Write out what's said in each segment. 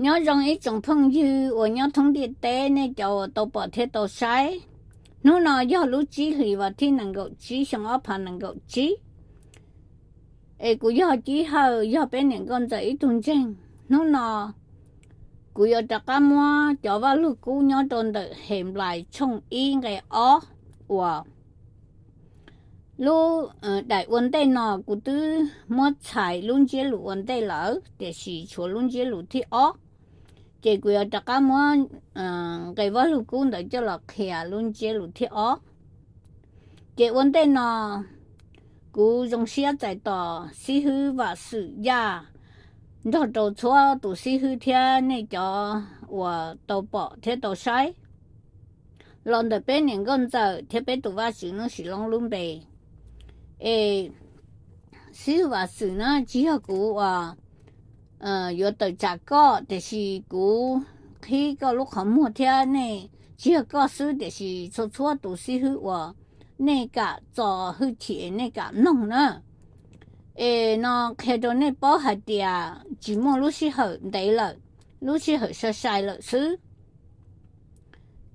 Nyob zoo ib tsoom phooj ywg uas nyob thoob ntiaj teb, nej cov uas tau pom thiab tau saib. Hnub no yog lub tsib hlis vas thib nees nkaum tsib xyoo ob phav nees nkaum tsib. Es kuv yog Cib Hawj, yog peb niam nkauj ntxawm ib tug ntseeg. Hnub no kuv yuav rov qab muab cov Vaj Lug Kub nyob rau ntawm Henplais tshooj ib nqe ob uas lub daim ua ntej no kuv twb muab txhais lub ntsiab lus ua ntej lawm, tiam sis tshuav lub ntsiab lus thib ob. Ces kuv yuav rov qab muab nqe Vaj Lug Kub ntawd coj los qhia lub ntsiab lus thib ob. Ces ua ntej no kuv zoo siab txais tos xib hwb Vam Xwm Yaj nrog rau txhua tus xib hwb thiab nej cov uas tau pom thiab tau saib los ntawm peb niam nkauj ntxawm thiab peb tus Vajtswv Nuj Sim Loob lub npe. Es xib hwb Vam Xwm na, tsis yog kuv uas yuav tawm tsam koj, tiam sis kuv qhib koj lub qhov muag thiab nej, tsis yog koj xwb tiam sis txhua txhua tus xib hwb uas nej kam txo hwj chim nej kam mloog na. Es no qhia rau nej paub hais tias tsis muaj lub sij hawm ntev lawm, lub sij hawm sai sai lawm xwb.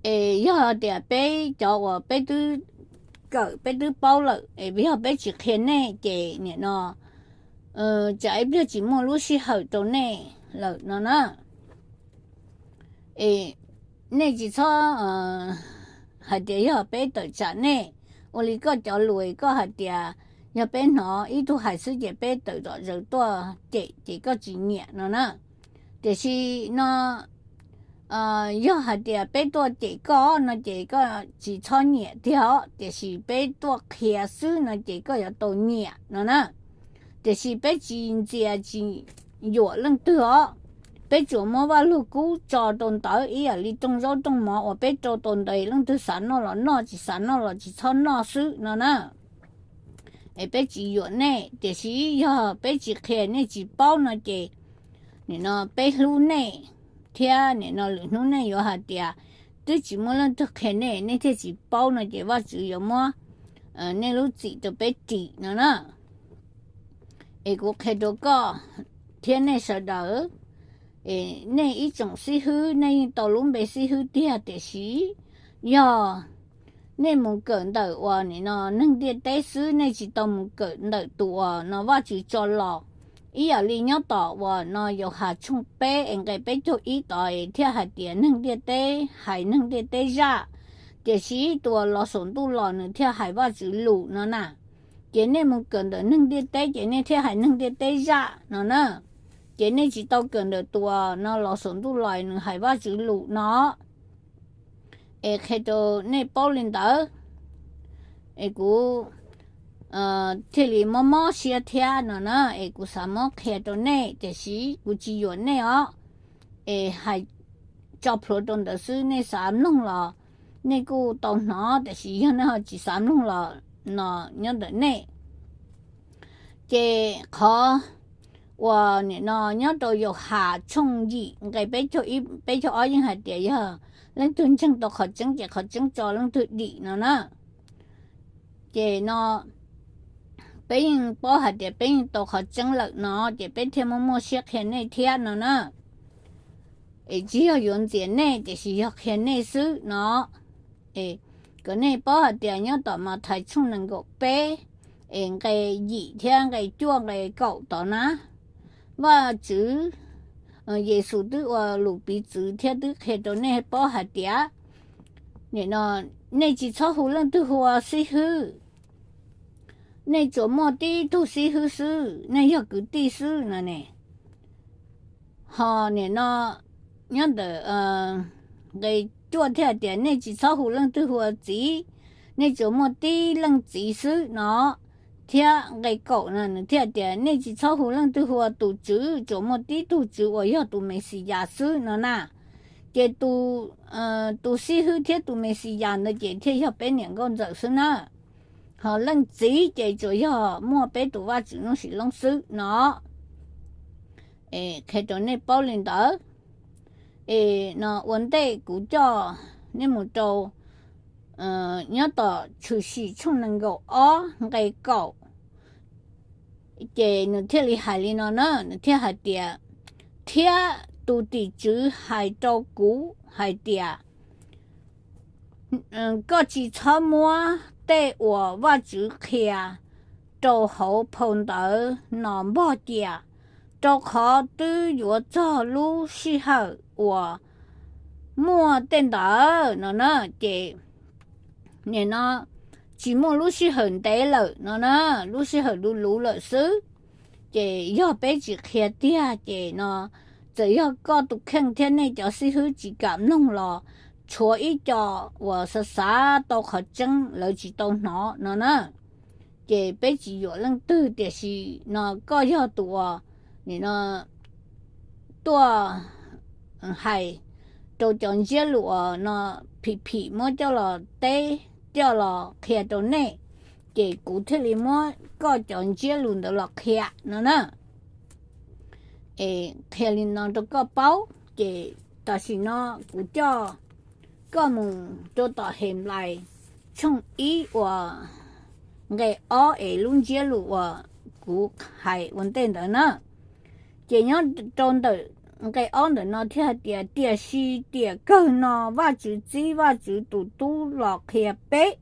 Es yog tias peb cov uas peb twb kawm peb twb paub lawm es yog peb tsis qhia nej ces nim no tsam ib pliag tsis muaj lub sij hawm rau nej lawm no na. Es nej tsis txhob hais tias yog peb tawm tsam nej, ua li koj cov lus koj hais tias yog peb hnov ib tug hais xwb ces peb tawm zom zaws tuaj cem ces koj tsis nyiam no na. Tiam sis no yog hais tias peb tuaj cem koj no ces koj tsis txhob nyiam tiag os, tiam sis peb tuaj qhia xwb no ces koj yuav tau nyiam no na. Tiam sis peb tsis ntxias tsis yuam leej twg os. Peb tsuas muab Vaj Lug Kub tso rau ntawd ib yam li rooj zaub rooj mov uas peb rau tau ntawd, leej twg xav noj los noj, tsis xav noj los tsis txhob noj xwb no na. Es peb tsis yuam nej, tiam sis yog peb tsis qhia nej tsis paub no ces nim no peb hlub nej, thiab nim no lwm hnub nej yuav hais tias twb tsis muaj leej twg qhia nej, nej thiaj tsis paub no ces Vajtswv yuav muab nej lub txim rau peb ris no na. Es kuv qhia rau koj thiab nej sawv daws, nej ib tsoom xib hwb nej yeej tau lub npe xib hwb tiag, tiam sis yog nej mus kawm ntawm uas nim no neeg ntiaj teb xwb, nej tsis tau mus kawm ntawm tus uas no Vajtswv tso los. Ib yam li nyob tom uas no Yauhas tshooj peb es nqe peb caug ib tod es thiaj hais tias neeg ntiaj teb hais neeg ntiaj teb zaj, tiam sis tus uas los saum ntuj los nws thiaj hais Vajtswv lus no na. Ces nej mus kawm ntawm neeg ntiaj teb ces nej thiaj hais neeg ntiaj teb zaj no na. Ces nej tsis tau kawm ntawm tus uas no los saum ntuj los nws hais Vajtswv lus no. Es qhia rau nej paub li ntawd, es kuv thiaj li mob mob siab thiab no na, es kuv xav muab qhia rau nej, tiam sis kuv tsis yuam nej os. Es hais tso plhuav rau ntawd xwb, nej xav mloog los nej kuj tau hnov, tiam sis yog nej ho tsis xav mloog los no nyob ntawm nej. Ces qhov uas nim no nyob rau Yauhas tshooj yim nqe peb caug ib, peb caug ob yeej hais tias yog leej twg ntseeg tau qhov tseeb ces qhov tseeb tso leej twg dim no na. Ces no peb yeej paub hais tias peb yeej tau qhov tseeb lawm no, ces peb thiaj muaj muaj siab qhia nej thiab no na. Es tsis yog yuav ntxias nej, tiam sis yog qhia nej xwb no. Es kom nej paub hais tias nyob tom Mathais tshooj nees nkaum peb, es nqe yim thiab nqe cuaj nqe kaum tod na, Vajtswv, Yexus twb ua lus piv txwv thiab twb qhia rau nej paub hais tias, nim no nej tsis txhob hu leej twg hu ua xib hwb, nej tsuas muaj tib tug xib hwb xwb, nej yog kwv tij xwb no ne. Ho nim no nyob ntawm nqe cuaj thiaj tias nej tsis txhob hu leej twg hu ua txiv, nej tsuas muaj tib leej txiv xwb no. Thiab nqe kaum no nws thiaj tias nej tsis txhob hu leej twg hu ua tus tswv, tsuas muaj tib tug tswv uas yog tus Mexiyas xwb no na. Ces tus xib hwb thiab tus Mexiyas ntawd ces thiaj yog peb niam nkauj ntxawm xwb na. Ho leej txiv ces tsuas yog muaj peb tus Vajtswv Nuj Sim Loob xwb no. Es qhia rau nej paub li ntawd. Es no ua ntej kuv coj nej mus rau nyob tom Tshwm Sim tshooj nees nkaum ob nqe kaum. Ces nws thiaj li hais li no na, nws thiaj hais tias, thiab tus tim tswv hais rau kuv hais tias, koj tsis txhob muab tej uas Vajtswv qhia rau hauv phau ntawv no npog cia, rau qhov twb yuav txog lub sij hawm uas muaj tej ntawd no na. Ces nim no tsis muaj lub sij hawm ntev lawm no na, lub sij hawm luv luv lawm xwb. Ces yog peb tsis qhia tiag ces no, txawm yog koj tus kheej thiab nej cov xib hwb tsis kam mloog los tshuav ib co uas xav xav tau qhov tseeb lawv tsis tau hnov no na. Ces peb tsis yuam leej twg, tiam sis no koj yog tus uas nim no tuaj hais rau cov ntsiab lus uas no phim phim muab coj los teb, coj los qhia rau nej, ces kuv thiaj li muab koj cov ntsiab lus ntawd los qhia no na. Es qhia li no rau koj paub, ces tam sim no kuv coj koj mus rau tom Henplais tshooj ib uas nqe ob es lub ntsiab lus uas kuv hais ua ntej ntawd na. Ces nyob rau ntawm nqe ob ntawm no thiaj hais tias, tiam sis tiam kawg no Vajtswv txib Vajtswv tus tub los qhia peb.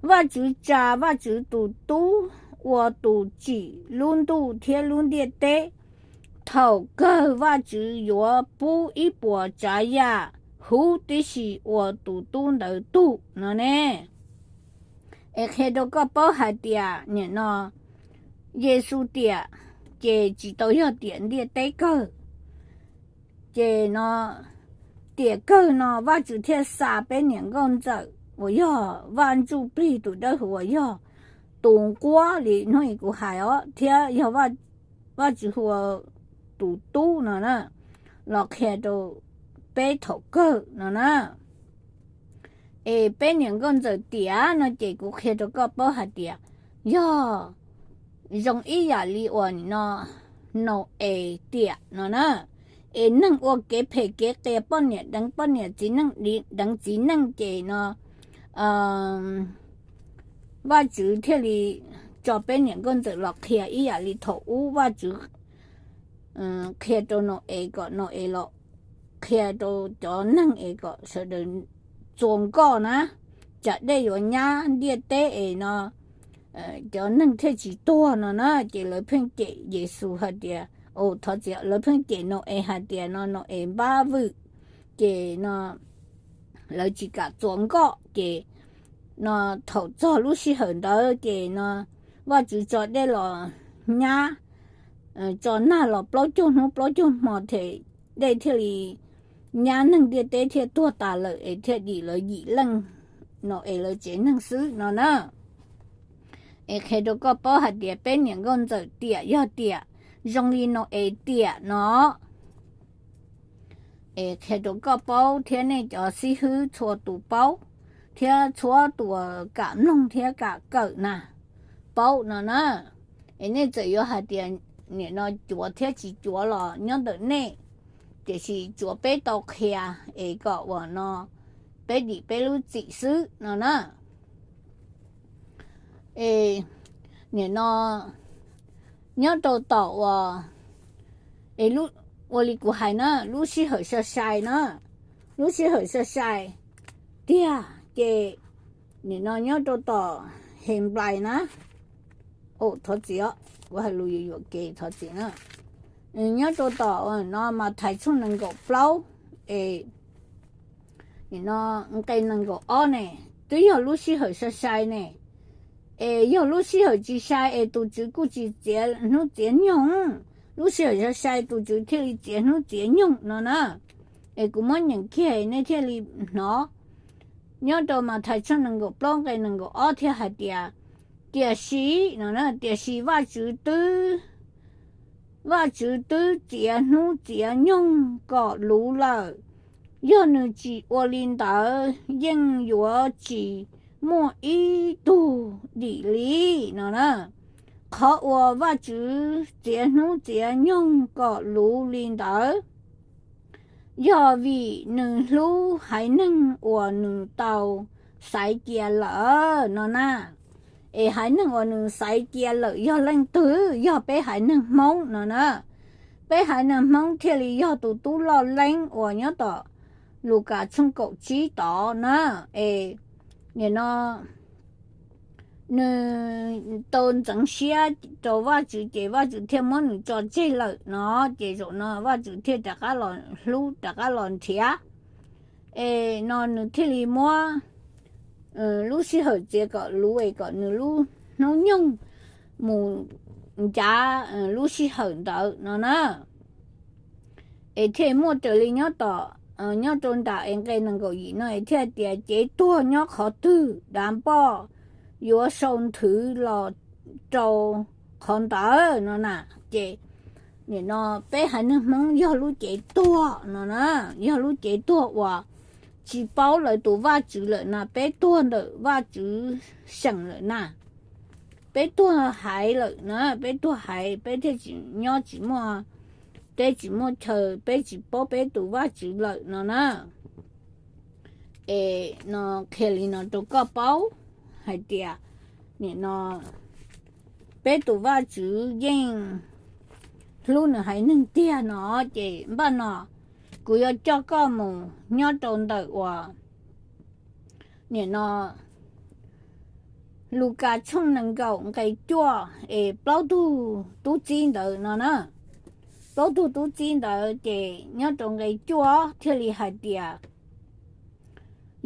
Vajtswv tsa Vajtswv tus tub ua tus tsim lub ntuj thiab lub ntiaj teb. Thaum kawg Vajtswv yuav pub ib puas tsav yam huv tib si ua tus tub ntawd tug no ne. Es qhia rau koj paub hais tias nim no Yexus tiam ces tsis tau yog tiam ntiaj teb kawg. Ces no tiam kawg no Vajtswv thiaj xa peb niam nkauj ntxawm uas yog Vaj Ntsuj Plig tus dawb huv uas yog tus nquab li hnub i kuv hais os, thiab yog Vajtswv hu ua tus tub no na, los qhia rau peb thaum kawg no na. Es peb niam nkauj ntxawm tiam no ces kuv qhia rau koj paub hais tias yog zoo ib yam li uas nim no Nau-es tiam no na. Es neeg ua kev phem kev qias, poj niam deev poj niam, txiv neej deev txiv neej, ces no Vajtswv thiaj li tso peb niam nkauj ntxawm los qhia ib yam li thaum ub Vajtswv qhia rau Nau-es kom Nau-es los qhia rau cov neeg es kom sawv daws txuas nkoj na, tsam dej yuav nyab ntiaj teb es no cov neeg thiaj tsis tuag no na. Ces lawv pheej cem Yexus hais tias, thov txim, lawv pheej cem Nau-es hais tias no Nau-es npab vwm, ces no lawv tsis kam txuas nkoj. Ces no thaum txog lub sij hawm ntawd ces no Vajtswv tso dej los nyab, tso nag los plaub caug hnub plaub caug hmo, ces dej thiaj li nyab, neeg ntiaj teb thiaj tuag tas lawm es thiaj dim lawv yim leej Nau-es lawv tsev neeg xwb no na. Es qhia rau koj paub hais tias peb niam nkauj ntxawm tiam yog tiam zoo li Nau-es tiam no. Es qhia rau koj paub thiab nej cov xib hwb txhua tus paub, thiab txhua tus kam mloog thiab kam kawm na, paub no na. Es nej txawm yuav hais tias nim no cuav thiab tsis cuav los nyob ntawm nej, tiam sis tsuav peb tau qhia es kom uas no peb dim peb lub txim xwb no na. Es nim no nyob rau tom uas, es ua li kuv hais na, lub sij hawm sai sai na, lub sij hawm sai sai tiag ces nim no nyob rau tom Henplais na, thov txim, kuv hais lus yuam yuam kev, thov txim na. Nyob rau tom no Mathais tshooj nees nkaum plaub, es nim no nqe nees nkaum ob ne, twb yog lub sij hawm sai sai ne. Es yog lub sij hawm tsis sai es tus Tswv kuj tsis txiav hnub txiav nyoog, lub sij hawm sai sai tus Tswv thiaj li txiav hnub txiav nyoog no na. Es kuv muab nyeem kiag nej thiaj li hnov. Nyob rau Mathais tshooj nees nkaum plaub nqe nees nkaum ob thiaj hais tias, tiam sis no, tiam sis Vajtswv twb, Vajtswv twb txiav hnub txiav nyoog kom luv lawm. Yog nws tsis ua li ntawd yeej yuav tsis muaj ib tug dim li no na. Qhov uas Vajtswv txiav hnub txiav nyoog kom luv li ntawd, yog vim nws hlub haiv neeg uas nws tau xaiv cia lawm no na. Es haiv neeg uas nws xaiv cia lawm yog leej twg? Yog peb haiv neeg Hmoob no na. peb haiv neeg Hmoob thiaj li yog tus tub loj leeb uas nyob tom Lukas tshooj kaum tsib tod na. Es nim no nws tau ntxeev siab rau Vajtswv ces Vajtswv thiaj muab nws tso tseg lawm no, ces zaum no Vajtswv thiaj rov qab los hlub rov qab los nrhiav. Es no nws thiaj li muab lub sij hawm txiav kom luv es kom nws lub hnub nyoog mus ncav lub sij hawm ntawd no na. Es thiaj muaj raws li nyob tom, nyob rau nram es nqe nees nkaum yim no es thiaj tias, cev tuag nyob qhov twg, dav npoj yuav sau nthwv los rau qhov ntawd no na. Ces nim no peb haiv neeg Hmoob yog lub cev tuag no na, yog lub cev tuag uas tsis paub lawv tus Vajtswv lawm na, peb tuag ntawm Vajtswv xeem lawm na. Peb tuag haiv lawm na, peb tuag haiv peb thiaj tsis nyob tsis muaj, peb tsis muaj chaw, peb tsis paub peb tus Vajtswv lawm no na. Es no qhia li no rau koj paub hais tias nim no peb tus Vajtswv yeej hlub nws haiv neeg tiag no. Ces npaj no kuv yuav coj koj mus nyob rau ntawm uas nim no Lukas tshooj nees nkaum nqe cuaj es plaub tug tub txib ntawd no na. Plaub tug tub txib ntawd ces nyob rau nqe cuaj thiaj li hais tias,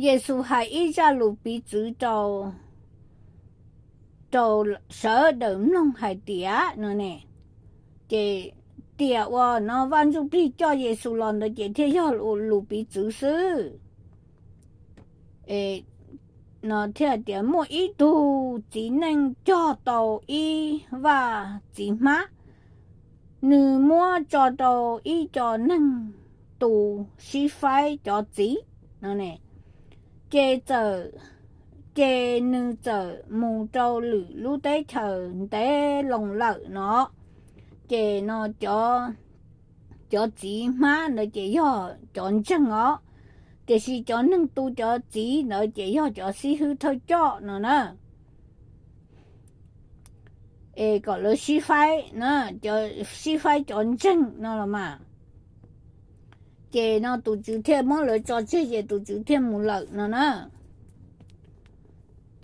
Yexus hais ib zaj lus piv txwv rau, rau sawv daws mloog hais tias no ne. Ces tiam uas no Vaj Ntsujplig coj Yexus los ntawd ces thiaj yog lus piv txwv xwb. No thiaj tias, muaj ib tug txiv neej cog tau ib vaj txiv hmab, nws muab tso rau ib co neeg tu sib faib cov txiv no ne. Ces txawm, ces nws txawm mus rau lwm lub teb chaws ntev loo lawm no. Ces no cov, cov txiv hmab ntawd ces yog cov ntseeg os, tiam sis cov neeg tu cov txiv ntawd ces yog cov xib hwb thawj coj no na. Es kom lawv sib faib, sib faib cov ntseeg no los mas. Ces no tus tswv thiaj muab lawv tso tseg ces tus tswv thiaj mus lawm no na.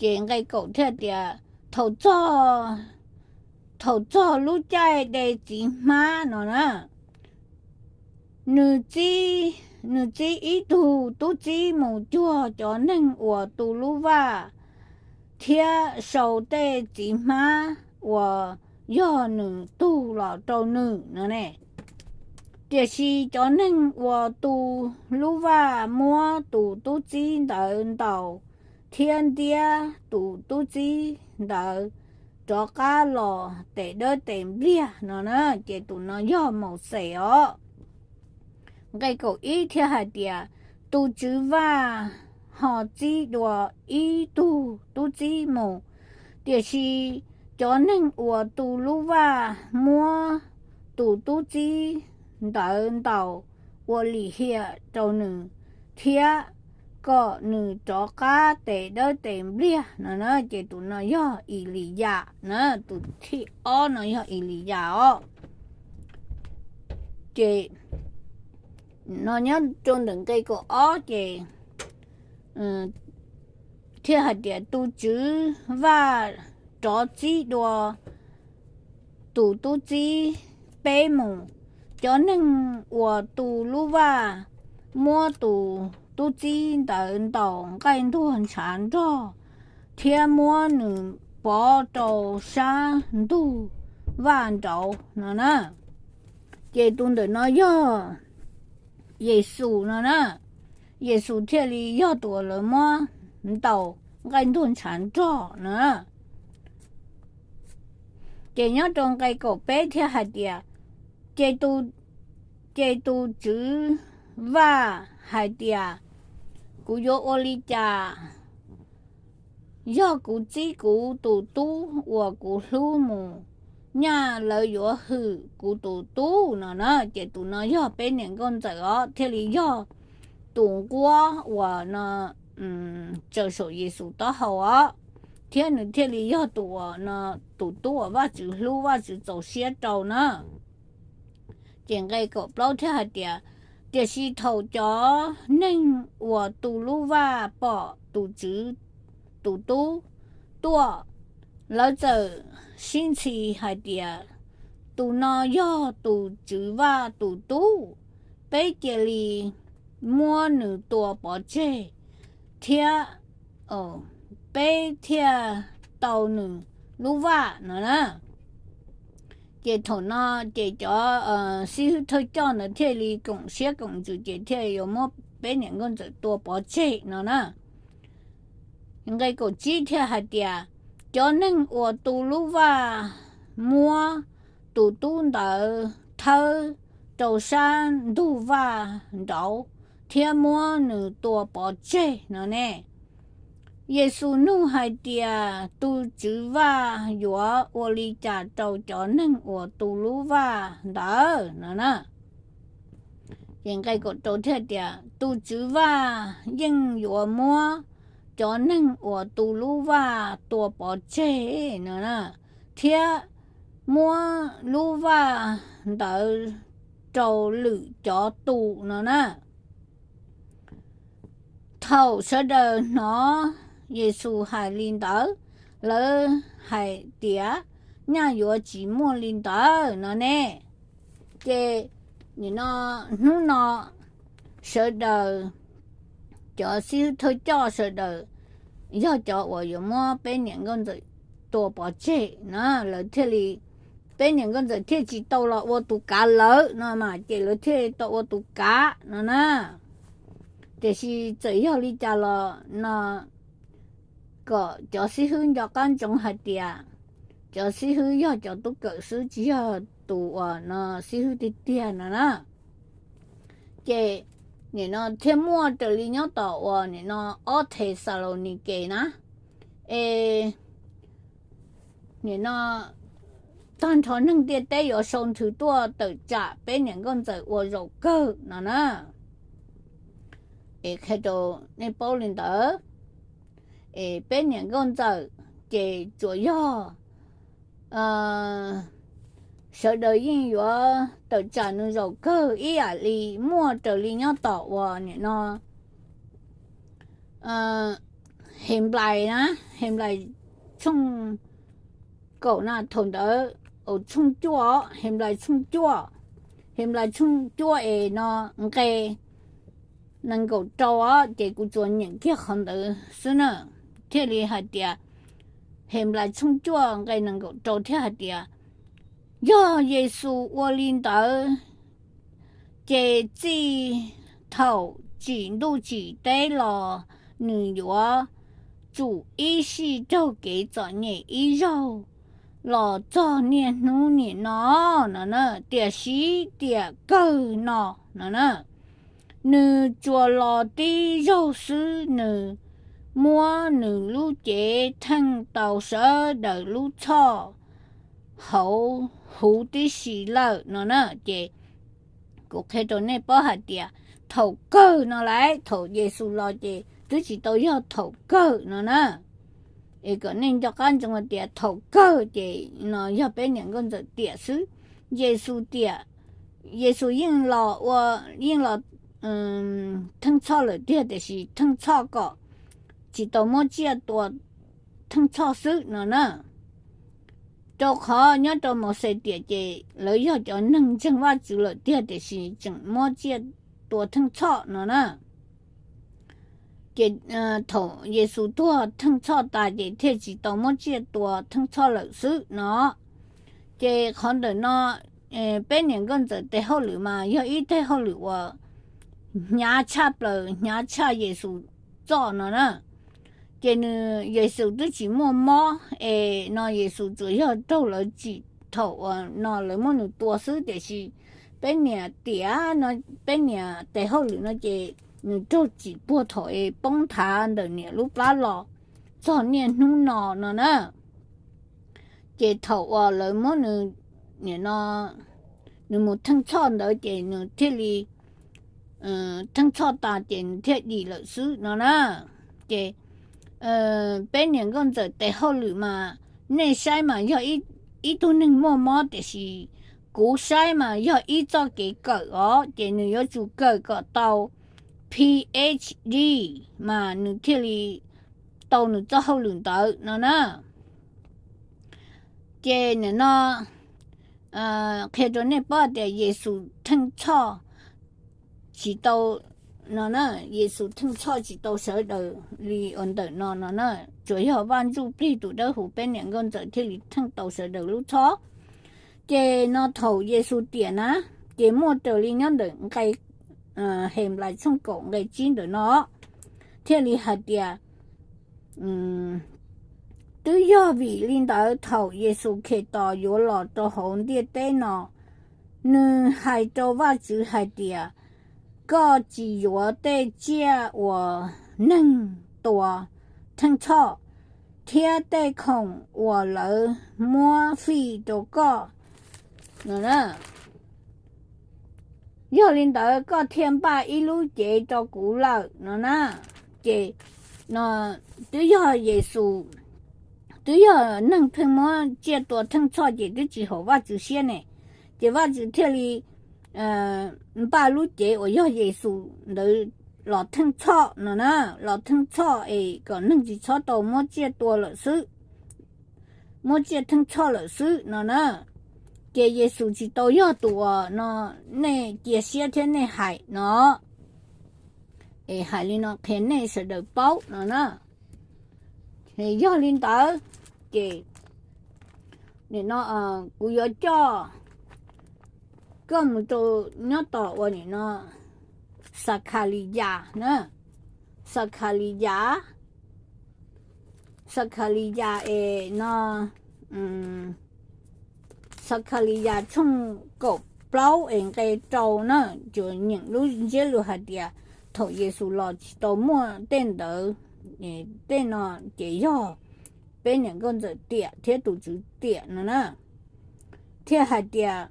Ces nqe kaum thiaj tias, thaum txog, thaum txog lub caij de txiv hmab no na, nws txib, nws txib ib tug tub txib mus cuag cov neeg uas tu lub vaj thiab sau tej txiv hmab uas yog nws tug los rau nws no ne. Tiam sis cov neeg uas tu lub vaj muab tus tub txib ntawd ntaus thiab ntiab tus tub txib ntawd rov qab los tes dawb tes npliag no na. Ces tus no yog Mauxes os. Nqe kaum ib thiaj hais tias, tus tswv vaj ho txib dua ib tug tub txib mus, tiam sis cov neeg uas tu lub vaj muab tus tub txib ntawd ntaus ua lim hiam rau nws thiab kom nws rov qab tes dawb tes npliag no na. Ces tus no yog Iliyas na, tus thib ob no yog Iliyas os. Ces no nyob rau ntawm nqe kaum ob ces thiaj hais tias tus tswv vaj rov txib dua tus tub txib peb mus. Cov neeg uas tu lub vaj muab tus tub txib ntawd ntaus nqaij ntuag ntshav nrog thiab muab nws pov rau sab ntug vaj nraud no na. Ces tus ntawm no yog Yexus no na. Yexus thiaj li yog tus uas lawv muab ntaus nqaij ntuag ntshav nrog na. Ces nyob rau nqe kaum peb thiaj hais tias, ces tus tswv vaj hais tias, kuv yuav ua li cas yog kuv txib kuv tus tub uas kuv hlub mus, nyaj lawv yuav hwm kuv tus tub no na. Ces tus no yog peb niam nkauj ntxawm os, thiaj li yog tus nquab uas no tsaws saum Yexus taub hau os, thiab nws thiaj li yog tus uas no tus tub uas Vajtswv hlub Vajtswv txaus siab rau na. Ces nqe kaum plaub thiaj hais tias, tiam sis thaum cov neeg uas tu lub vaj pom tus tswv tus tub tuaj, lawv txawm sib ntxhi hais tias, tus no yog tus tswv vaj tus tub, peb cia li muab nws tua pov tseg thiab peb thiaj tau nws lub vaj no na. Ces thaum no ces cov xib hwb thawj coj ntawd thiaj li koom siab koom ntsws ces thiaj yuav muab peb niam nkauj ntxawm tua pov tseg no na. Nqe kaum tsib thiaj hais tias, cov neeg uas tu lub vaj muab tus tub ntawd thawb rau sab ntug vaj nraud thiab muab nws tua pov tseg no ne. Yexus nug hais tias, tus tswv vaj yuav ua li cas rau cov neeg uas tu lub vaj ntawd no na? Ces nqe kaum rau thiaj tias, tus tswv vaj yeej yuav muab cov neeg uas tu lub vaj tua pov tseg no na, thiab muab lub vaj ntawd rau lwm cov tu no na. Thaum sawv daws hnov Yexus hais li ntawd, lawv hais tias, nyaj yuav tsis muaj li ntawd no ne. Ces nim no hnub no sawv daws, cov xib hwb thawj coj sawv daws yog cov uas yuav muab peb niam nkauj ntxawm tua pov tseg na, lawv thiaj li, peb niam nkauj ntxawm thiaj tsis tau los ua tus kav lawv no mas ces lawv thiaj tau ua tus kav no na. Tiam sis txawm yog li cas los no, kom cov xib hwb nco qab ntsoov hais tias cov xib hwb yog cov tub kawm xwb tsis yog tus uas no xib hwb tiag tiag no na. Ces nim no thiaj muaj raws li nyob tom uas nim no ob Thexalaunikes na, es nim no tag nrho neeg ntiaj teb yuav sau nthwv tuaj tawm tsam peb niam nkauj ntxawm ua zaum kawg no na. Es qhia rau nej paub li ntawd, es peb niam nkauj ntxawm ces tsuas yog sawv daws yeej yuav tawm tsam nws zaum kawg ib yam li muaj raws li nyob tom uas nim no Henplais na, Henplais tshooj kaum na, thaum ntawd, tshooj cuaj, Henplais tshooj cuaj, Henplais tshooj cuaj es no nqe nees nkaum rau os, ces kuv tsuas nyeem kiag qhov ntawd xwb na, thiaj li hais tias, Henplais tshooj cuaj nqe nees nkaum rau thiaj hais tias, yog Yexus ua li ntawd, ces txij thaum tsim ntuj tsim teb los nws yuav tsum ib sij raug kev txom nyem ib zaug los txog niaj hnub nim no no na, tiam sis tiam kawg no no na, nws tsuas los tib zaug xwb, nws muab nws lub cev theej tau sawv daws lub txhoj hauv huv tib si lawm no na. Ces kuv qhia rau nej paub hais tias thaum kawg no lawm, thaum Yexus los ces twb tsis tau yog thaum kawg no na. Es kom nej nco qab ntsoov hais tias thaum kawg ces no yog peb niam nkauj ntxawm tiam xwb. Yexus tiam, Yexus yeej los ua, yeej los theej txhoj lawm tiag, tiam sis theej txhoj kom tsis tau muab tsiaj tua theej txhoj xwb no na. Rau qhov nyob rau Mauxes tiam ces lawv yog cov neeg ntseeg Vajtswv lawm tiag, tiam sis tseem muab tsiaj tua theej txhoj no na. Ces thaum Yexus tuag theej txhoj tas ces thiaj tsis tau muab tsiaj tua theej txhoj lawm xwb no. Ces qhov ntawm no, peb niam nkauj ntxawm tes hauj lwm mas yog ib teg hauj lwm uas hnyav tshaj plaws, hnyav tshaj Yexus txoj no na. Ces nws, Yexus twb tsis muaj mob es no Yexus tsuas yog raug lawv tsim thaum uas no lawv muab nws tua xwb, tiam sis peb niam tiam no, peb niam tes hauj lwm no ces nws raug tsim puag thaum es poob nthav ntawm niam lub plab los txog niaj hnub no no na. Ces thaum uas lawv muab nws, nim no, nws mus theej txhoj ntawd ces nws thiaj li theej txhoj tas ces nws thiaj dim lawm xwb no na. Ces peb niam nkauj ntxawm tes hauj lwm mas nej saib mas yog ib tug neeg muaj mob, tiam sis kuv saib mas yog ib txoj kev kawm os, ces nws yuav tsum kawm kom tau Ph D mas nws thiaj li tau nws txoj hauj lwm ntawd no na. Ces nim no qhia rau nej paub tias Yexus theej txhoj tsis tau no na, Yexus theej txhoj tsis tau sawv daws li uas ntawm no no na, tsuas yog Vaj Ntsuj Plig tus dawb huv peb niam nkauj ntxawm thiaj li theej tau sawv daws lub txhoj. Ces no thaum Yexus tiam na, ces muaj raws li nyob ntawm nqe Henplais tshooj kaum nqe tsib ntawm no thiaj li hais tias, twb yog vim li ntawd thaum Yexus Khetos yuav los rau hauv ntiaj teb no, nws hais rau Vajtswv hais tias, koj tsis yuav tej tsiaj uas neeg tua theej txhoj thiab tej khoom uas lawv muab fij rau koj. Yog li ntawd koj thiaj npaj ib lub cev rau kuv lawm no na. Ces no twb yog Yexus, twb yog neeg pheej muab tsiaj tua theej txhoj ces twb tsis haum Vajtswv siab ne. Ces Vajtswv thiaj li npaj lub cev uas yog Yexus ntawd los theej txhoj no na, los theej txhoj es kom neeg tsis txhob tau muab tsiaj tua lawm xwb, muab tsiaj theej txhoj lawm xwb no na. Ces Yexus tsis tau yog tus uas no nej cia siab thiab nej hais no, es hais li no qhia nej sawv daws paub no na. Yog li ntawd, ces nim no kuv yuav coj koj mus rau nyob tom uas nim no Xakhaliyas na, Xakhaliyas, Xakhaliyas es no Xakhaliyas tshooj kaum plaub es nqe rau na, ces nyeem lub ntsiab lus hais tias thaum Yexus los tsis tau muaj tej ntawd, tej no ces yog peb niam nkauj ntxawm tiam thiab tus Tswv tiam no na. Thiaj hais tias,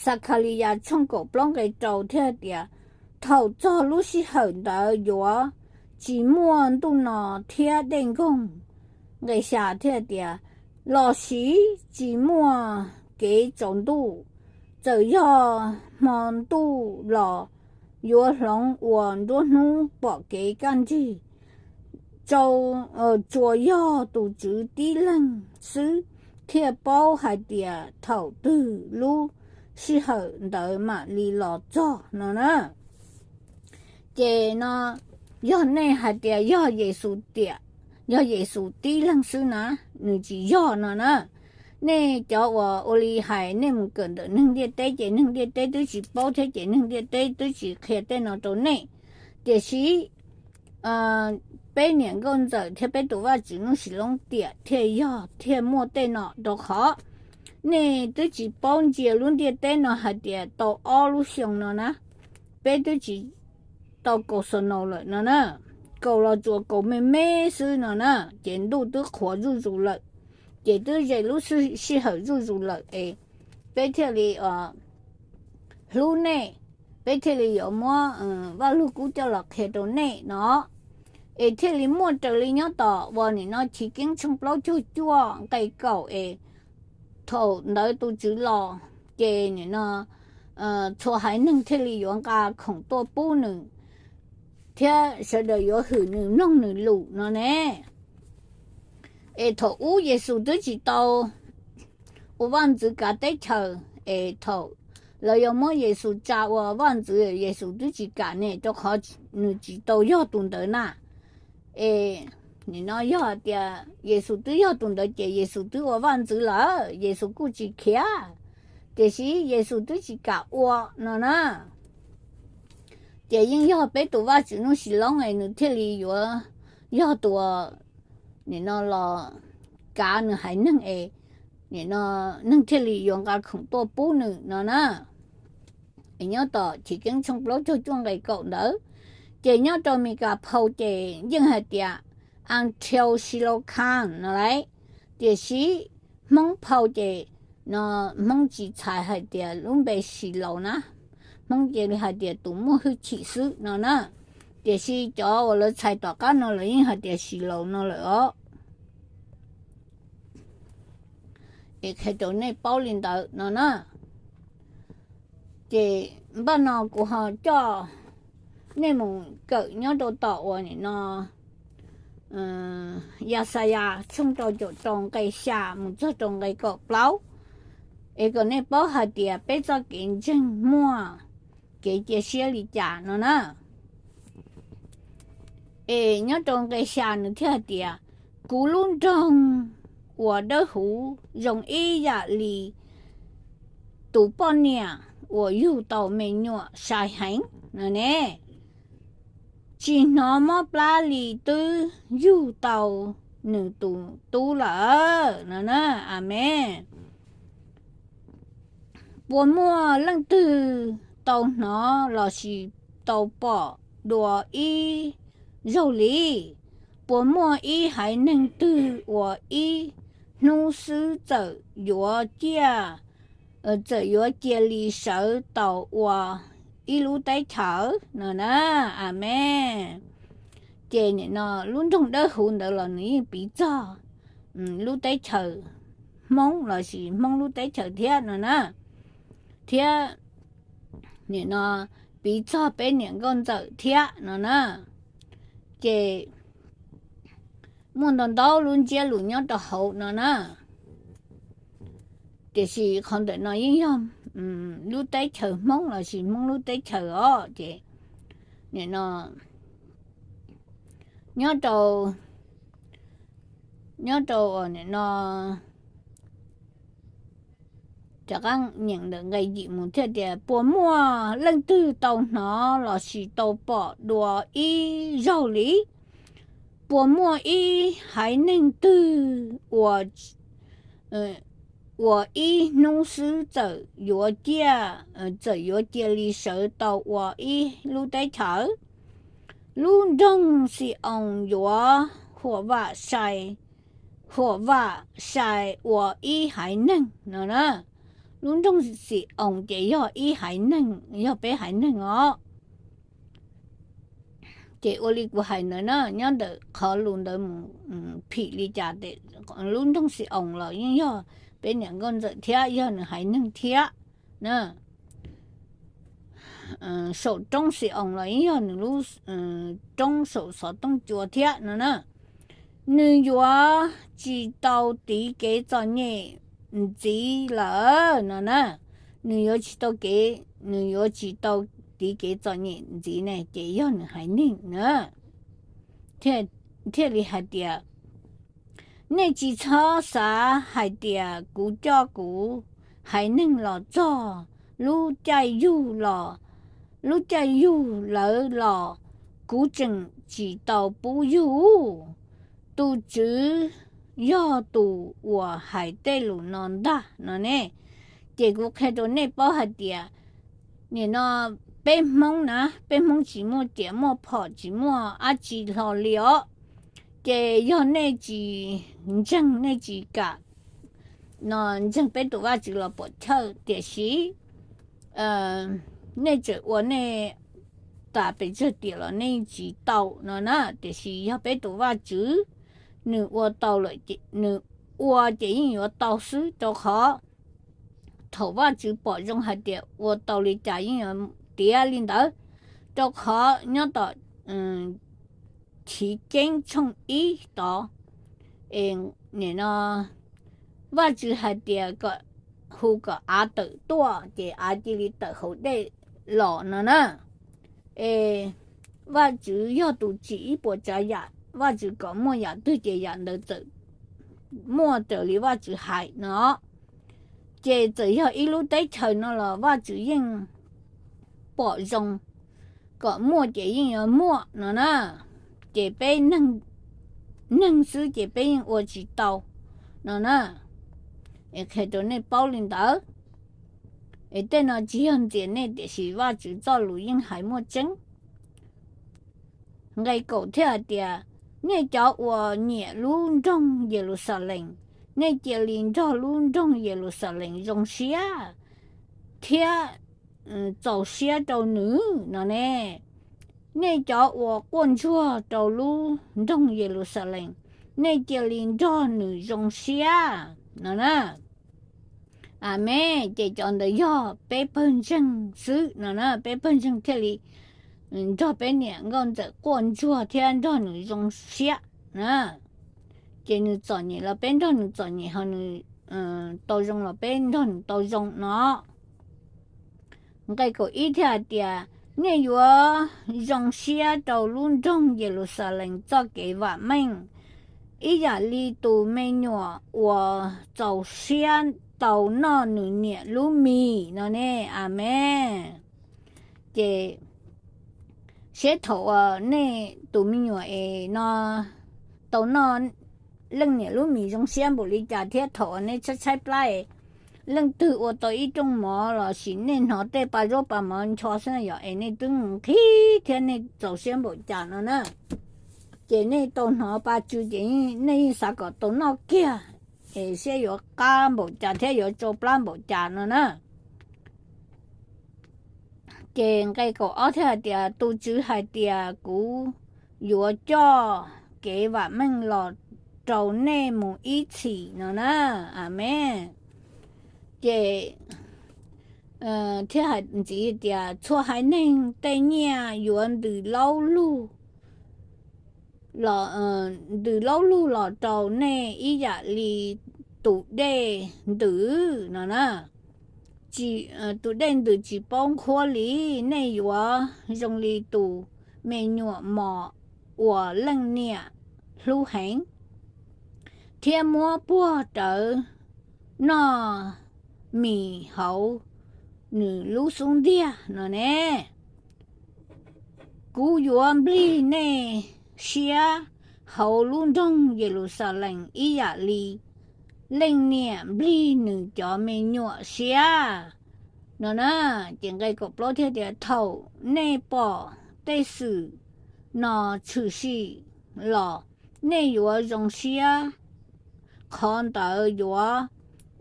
Xakhaliyas tshooj kaum plaub nqe rau thiaj hais tias, thaum txog lub sij hawm ntawd yuav tsis muaj ntuj no thiab dej nkoog. Nqe xya thiaj tias, los sis tsis muaj kev tsaus ntuj, txawm yog hmo ntuj los yuav hloov ua nruab hnub pom kev kaj nrig. Tsuas yog tus Tswv tib leeg xwb thiaj paub hais tias thaum twg lub sij hawm ntawd mam li los txog no na. Ces no yog nej hais tias yog Yexus tiam, yog Yexus tib leeg xwb na, nws tsis yog no na. Nej cov uas ua li hais nej mus kawm ntawm neeg ntiaj teb ces neeg ntiaj teb twb tsis paub thiab ces neeg ntiaj teb twb tsis qhia tej no rau nej. Tiam sis peb niam nkauj ntxawm thiab peb tus Vajtswv Nuj Sis Loob tiam thiaj yog thiaj muaj tej no rau qhov nej twb tsis paub ntsia lub ntiaj teb no hais tias tau ob lub xyoo no na, peb twb tsis tau kaus xos naus lawm no na, kaus los tsuas kaus me me xwb no na, ces ntuj twb qhuav zuj zus lawm, ces twb ze lub sij hawm zuj zus lawm es peb thiaj li hlub nej, peb thiaj li yuav muab Vaj Lug Kub coj los qhia rau nej no. Es thiaj li muaj raws li nyob tom uas nim no Chiv Keeb tshooj plaub caug cuaj nqe kaum es thaum ntawd tus Tswv los ces nim no txhua haiv neeg thiaj li yuav nqa khoom tuaj pub nws thiab sawv daws yuav hwm nws mloog nws lus no ne. Es thaum ub Yexus twb tsis tau ua vaj ntxwv kav teb chaws, es thaum lawv yuav muab Yexus tsa ua vaj ntxwv Yexus twb tsis kam ne, rau qhov nws tsis tau yog tus ntawd na. Es nim no yog tias Yexus twb yog tus ntawd ces Yexus twb ua vaj ntxwv lawm, Yexus kuj tsis khiav, tiam sis Yexus twb tsis kam ua no na. Ces yeej yog peb tus Vajtswv Nuj Sis Loob es nws thiaj li yuav yog tus nim no los kav nws haiv neeg es nim no neeg thiaj li yuav nqa khoom tuaj pub nws no na. Es nyob tom Chiv Keeb tshooj plaub caug cuaj nqe kaum ntawd, ces nyob rau Mes Kas phau ces yeej hais tias until Shiloh comes no lauj. Tiam sis Hmoob phau ces no Hmoob tsis txhais hais tias lub npe Sis Laus na, Hmoob cia li hais tias tus muaj hwj chim xwb no na. Tiam sis cov uas lawv txhais tom qab no lawv yeej hais tias Sis Laus no lawm os. Es qhia rau nej paub li ntawd no na. Ces npaj no kuv ho coj nej mus kawm nyob rau tom uas nim no Yaxayas tshooj rau caum rau nqe xya mus txog rau nqe kaum plaub, es kom nej paub hais tias peb txoj kev ntseeg muaj kev cia siab li cas no na. Es nyob rau nqe xya nws thiaj hais tias, kuv lub nroog uas dawb huv zoo ib yam li tus poj niam uas yug tau me nyuam sai heev no ne, tsis hnov mob plab li twb yug tau nws tus tub lawm no na. Amees. Puas muaj leej twg tau hnov lossis tau pom dua ib zaug li? Puas muaj ib haiv neeg twg uas ib hnub xwb txawm yuav cia, txawm yuav cia li sawv tau ua ib lub teb chaws no na? Amees. Ces nim no lub nroog dawb huv ntawd los nws yeej piv txog lub teb chaws Hmoob lossis Hmoob lub teb chaws thiab no na, thiab nim no piv txog peb niam nkauj ntxawm thiab no na. Ces muaj ntau ntau lub ntsiab lus nyob rau hauv no na. Tiam sis qhov ntawm no yeej yog lub teb chaws Hmoob lossis Hmoob lub teb chaws os. Ces nim no nyob rau, nyob rau nim no rov qab nyeem ntawm nqe yim mus thiaj tias, puas muaj leej twg tau hnov lossis tau pom dua ib zaug li? Puas muaj ib haiv neeg twg ua uas ib hnub xwb txawm yuav cia, txawm yuav cia li sawv tau ua ib lub teb chaws? Lub nroog Xi-oos yuav huam vam sai, huam vam sai ua ib haiv neeg no na. Lub nroog Xi-oos ces yog ib haiv neeg, yog peb haiv neeg os. Ces ua li kuv hais ntawd na, nyob ntawm qhov lus ntawd mus phim li cas, lub nroog Xi-oos los yeej yog peb niam nkauj ntxawm thiab, yog nws haiv neeg thiab na. Saum roob Xi-oos los yeej yog nws lub roob saum xov tooj cua thiab no na. Nws yuav tsis tau tiv kev txom nyem ntxiv lawm no na. Nws yuav tsis tau kev, nws yuav tsis tau tiv kev txom nyem ntxiv ne, ces yog nws haiv neeg na. Thiaj li hais tias, nej tsis txhob xav hais tias kuv coj kuv haiv neeg los txog lub caij yug los, lub caij yug lawv los kuv tseem tsis tau pub yug. Tus Tswv yog tus uas hais tej lus no ntag no ne. Ces kuv qhia rau nej paub hais tias, nim no peb Hmoob na, peb Hmoob tsis muaj riam muaj phom, tsis muaj dab tsi hlo li os. Ces yog nej tsis ntseeg, nej tsis kam no ntseeg peb tus Vajtswv los puam chawj, tiam sis nej tseem ua nej tas pes tsawg tiam los nej tsis tau no na. Tiam sis yog peb tus Vajtswv, nws ua tau lawm, nws ua ces yeej yuav tau xwb, rau qhov thaum Vajtswv pom zoo hais tias ua tau li cas yeej yuav tiav li ntawd. Rau qhov nyob tom Chiv Keeb tshooj ib tod, nim no Vajtswv hais tias kom hu kom av tawm tuaj, ces av cia li tawm hauv dej los no na. Es Vajtswv yog tus tsim ib puas tsav yam, Vajtswv kom muaj yam twg ces yam ntawd txawm muaj raws li Vajtswv hais no. Ces txawm yog ib lub teb chaws no los Vajtswv yeej pom zoo kom muaj ces yeej yuav muaj no na. Ces peb neeg xwb ces peb yeej ua tsis tau no na. Es qhia rau nej paub li ntawd. Es tej no tsis yog ntxias nej, tiam sis Vajtswv txoj lus yeej hais muaj tseeb. Nqe kaum thiaj hais tias, nej cov uas nyiam lub nroog Yeluxalees, nej cia li nrog lub nroog Yeluxalees zoo siab thiab txaus siab rau nws no ne. Nej cov uas quaj ntsuag rau lub nroog Yeluxalees, nej cia li nrog nws zoo siab no na. Amee, ces cov ntawd yog peb pawg ntseeg xwb no na, peb pawg ntseeg thiaj li nrog peb niam nkauj ntxawm quaj ntsuag thiab nrog nws zoo siab na. Ces nws txom nyem los peb nrog nws txom nyem, ho nws tau zoo los peb nrog nws tau zoo no. Nqe kaum ib thiaj hais tias, nej yuav zoo siab rau lub nroog Yeluxalees txoj kev vam meej ib yam li tus me nyuam uas txaus siab tau noj nws niam lub mis no ne. Amee. Ces seb thaum uas nej tus me nyuam es no tau noj leej niam lub mis zoo siab npaum li cas thiab thaum uas nej tshaib tshaib plab es leej twg ua tau ib rooj mov los sis nej hnov tej pa zaub pa mov ncho xwb yom, es nej twb nqhis thiab nej txaus siab npaum cas no na. Ces nej tau hnov pa tsw ces nej yeej xav kom tau noj kiag, es seb yuav qab npaum cas thiab yuav tsau plab npaum cas no na. Ces nqe kaum ob thiaj hais tias, tus Tswv hais tias, kuv yuav coj kev vam meej los rau nej mus ib txhis no na. Amee. Ces thiaj hais ntxiv tias, txhua haiv neeg tej nyiaj yuav ntws laub lug los, ntws laub lug los rau nej ib yam li tus dej ntws no na. Tus dej ntws tsis paub nqhuab li, nej yuav zoo li tus me nyuam mos uas leej niam hlub heev, thiab muab puag rawv noj mis hauv nws lub xub ntiag no ne. Kuv yuav nplig nej siab hauv lub nroog Yeluxalees ib yam li leej niam nplig nws cov me nyuam siab no na. Ces nqe kaum plaub thiaj tias, thaum nej pom tej xwm no tshwm sim los nej yuav zoo siab, qhov ntawd yuav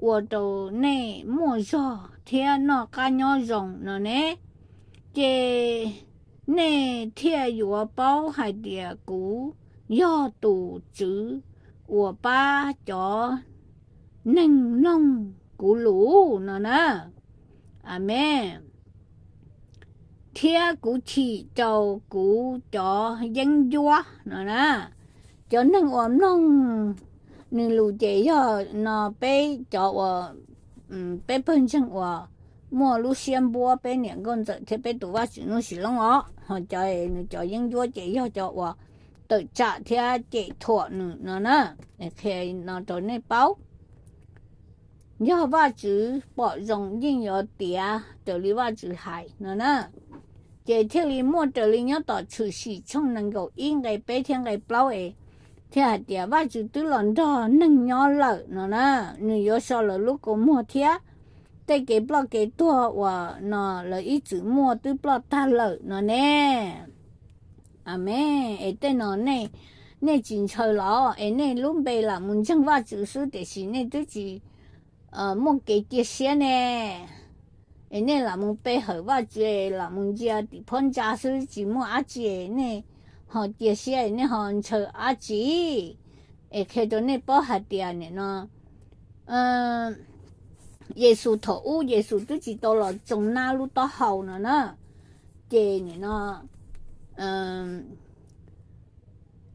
ua rau nej muaj zog thiab noj qab nyob zoo no ne. Ces nej thiaj yuav paub hais tias kuv yog tus Tswv uas pab cov neeg mloog kuv lus no na. Amee. Thiab kuv chim rau kuv cov yeeb ncuab no na. Cov neeg uas mloog nws lus ces yog no peb cov uas, peb pawg ntseeg uas muaj lub siab npuab peb niam nkauj ntxawm thiab peb tus Vajtswv Nuj Sis Loob os, ho cov nws cov yeeb ncuab ces yog cov uas tawm tsam thiab cem thuam nws no na. Qhia no rau nej paub. Yog Vajtswv pom zoo yeej yuav tiav raws li Vajtswv hais no na. Ces thiaj li muaj raws li nyob tom Tshwm Sim tshooj nees nkaum ib nqe peb thiab nqe plaub es thiaj hais tias Vajtswv twb los nrog neeg nyob lawm no na, nws yuav so lawv lub kua muag thiab tej kev ploj kev tuag uas no lawv ib txwm muaj twb ploj tag lawm no ne. Amee. Es tej no nej tsis ntshaw los? Es nej lub npe lam mus ntseeg Vajtswv xwb tiam sis nej twb tsis muaj kev cia siab ne. Es nej lam mus pe hawm Vajtswv, lam mus ntsia tim phab ntsa xwb tsis muaj dab tsi, nej ho cia siab, nej ho ntshaw dab tsi? Es qhia rau nej paub hais tias nim no Yexus thaum ub Yexus twb tsis tau los tsoo nab lub taub hau no na. Ces nim no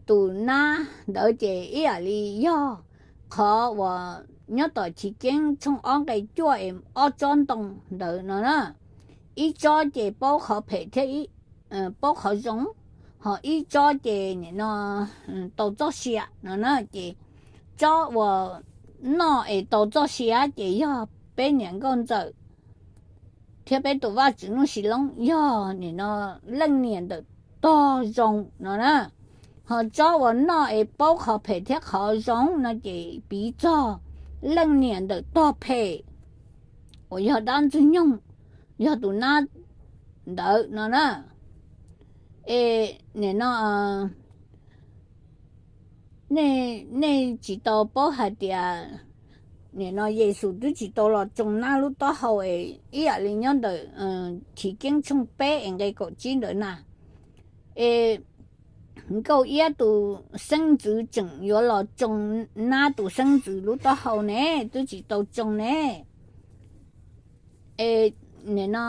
tus nab ntawd ces ib yam li yog qhov uas nyob tom Chiv Keeb tshooj ob nqe cuaj es ob tsob ntoo ntawd no na. Ib tsob ces paub qhov phem thiab paub qhov zoo, ho ib tsob ces nim no tau txoj sia no na. Ces tsob uas noj es tau txoj sia ces yog peb niam nkauj ntxawm thiab peb tus Vajtswv Nuj Sis Loob, yog nim no leej niam ntawm tog zoo no na. Ho tsob uas noj es paub qhov phem thiab qhov zoo no ces piv txog leej niam ntawm tog phem uas yog dab ntxwg nyoog, yog tus nab ntawd no na. Es nim no nej tsis tau paub hais tias nim no Yexus twb tsis tau los tsoo nab lub taub hau es ib yam li nyob ntawm Chiv Keeb tshooj peb es nqe kaum tsib ntawd na. Es Nkauj Iab tus xeeb ntxwv tseem yuav los tsoo nab tus xeeb ntxwv lub taub hau ne, twb tsis tau tsoo ne. Es nim no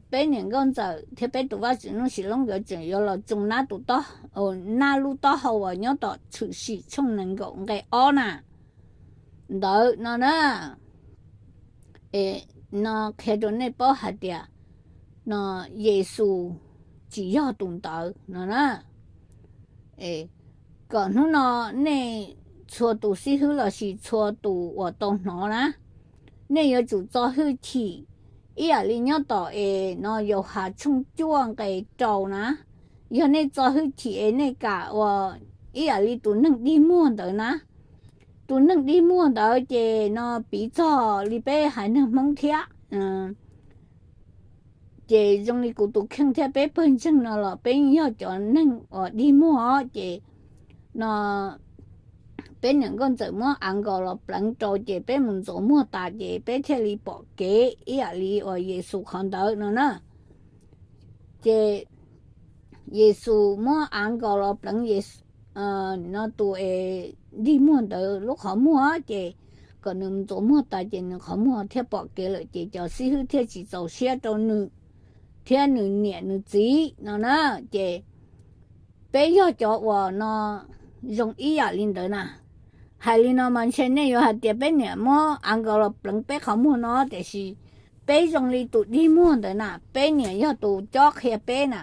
peb niam nkauj ntxawm thiab peb tus Vajtswv Nuj Sis Loob yuav tseem yuav los tsoo nab tus, nab lub taub hau uas nyob tom Tshwm Sim tshooj nees nkaum nqe ob na, ntawd no na. Es no qhia rau nej paub hais tias no Yexus tsis yog tus ntawd no na. Kom hnub no nej txhua tus xib hwb lossis txhua tus uas tau hnov na, nej yuav tsum txo hwj chim ib yam li nyob tom es no Yauhas tshooj cuaj nqe rau na. Yog nej txo hwj chim es nej kam ua ib yam li tus neeg dig muag ntawd na, tus neeg dig muag ntawd ces no piv txog li peb haiv neeg Hmoob thiab. Ces zoo li kuv tus kheej thiab peb pawg ntseeg no los peb yeej yog cov neeg uas dig muag os. Ces no peb niam nkauj ntxawm muab av nkaus los pleev rau ces peb mus ntxuav muag tas ces peb thiaj li pom kev ib yam li uas Yexus qhov ntawd no na. Ces Yexus muab av nkaus los pleev no tus es dig muag ntawd lub qhov muag ces kom nws ntxuav muag tas ces nws qhov muag thiaj pom kev lawm ces cov xib hwb thiaj tsis txaus siab rau nws thiab nws niam nws txiv no na. Ces peb yog cov uas no zoo ib yam li ntawd na. Hais li no mas ntshe nej yuav hais tias peb niam muab av nkaus los pleev peb qhov muag no tiam sis peb zoo li tus dig muag ntawd na, peb niam yog tus cob qhia peb na.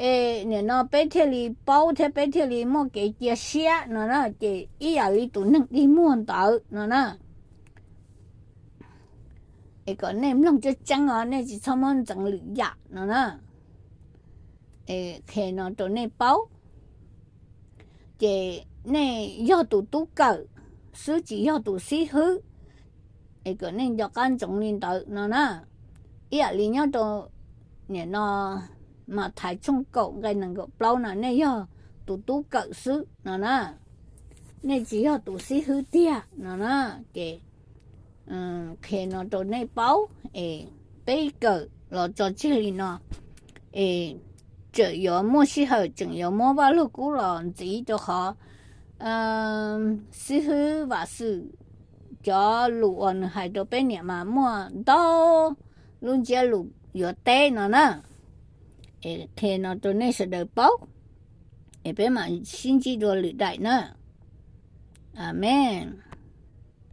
Es nim no peb thiaj li paub thiab peb thiaj li muaj kev cia siab no na, ces ib yam li tus neeg dig muag ntawd no na. Es kom nej mloog tseeb tseeb os, nej tsis txhob muab ntxeev lwm yam no na. Qhia no rau nej paub, ces nej yog tus tub kawm xwb tsis yog tus xib hwb, es kom nej nco qab ntsoov li ntawd no na. Ib yam li nyob rau nim no Mathais tshooj kaum nqe nees nkaum plaub no, nej yog tus tub kawm xwb no na, nej tsis yog tus xib hwb tiag no na. Ces qhia no rau nej paub es peb kawm los tso tseg li no es tseem yuav muaj sij hawm tseem yuav muab Vaj Lug Kub los ntxiv rau qhov xib hwb Vam Xwm cov lus uas nws hais rau peb niam mas muaj ntau lub ntsiab lus yuav teb no na. Es qhia no rau nej sawv daws paub, es peb mam sib ntsib dua lwm daim na. Amees.